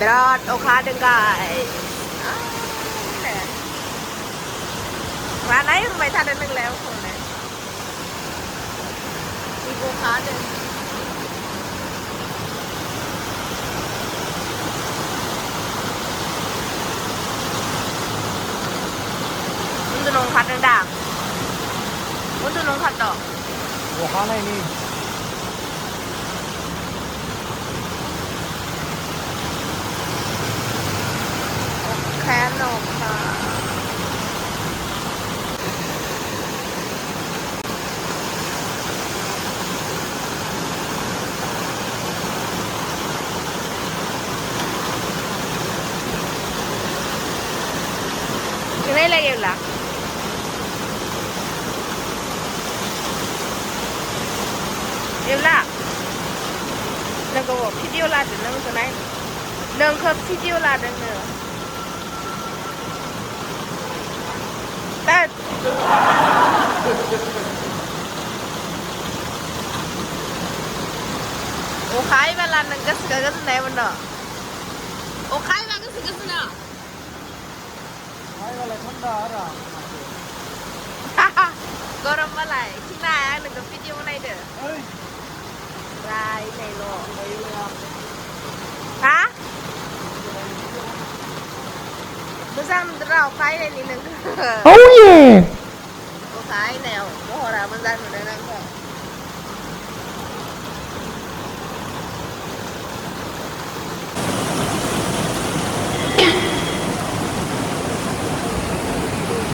berat oka dengai mana yang mai tadi neng leoคนเลยอีโกคาเดนมันจะลงพัดดังๆมันจะลงพัดดอกโอ้คาไหนนี่แค่นกค่ะIni lagi lah. Lah. Naga video lah de nang tu nai. Nang ke video lah de ne. Tat. Oh khai ba lan nang ke ke nai ban da. Oh khai ba ke na. Ay, ठंडा आ रहा गरम मलाई किन आया नंग video बनाइदो राय nail हा मोजां राव फायनायनि नों Oh yeah फायनायाव महरा मोजां नुदों